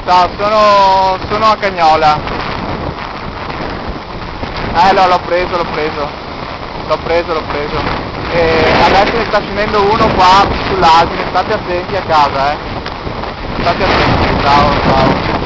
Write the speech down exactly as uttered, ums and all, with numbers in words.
Ciao, sono, sono a Cagnola. Eh, l'ho, l'ho preso, l'ho preso. L'ho preso, l'ho preso. E adesso ne sta scendendo uno qua sull'asino, state attenti a casa, eh. State attenti, ciao, ciao.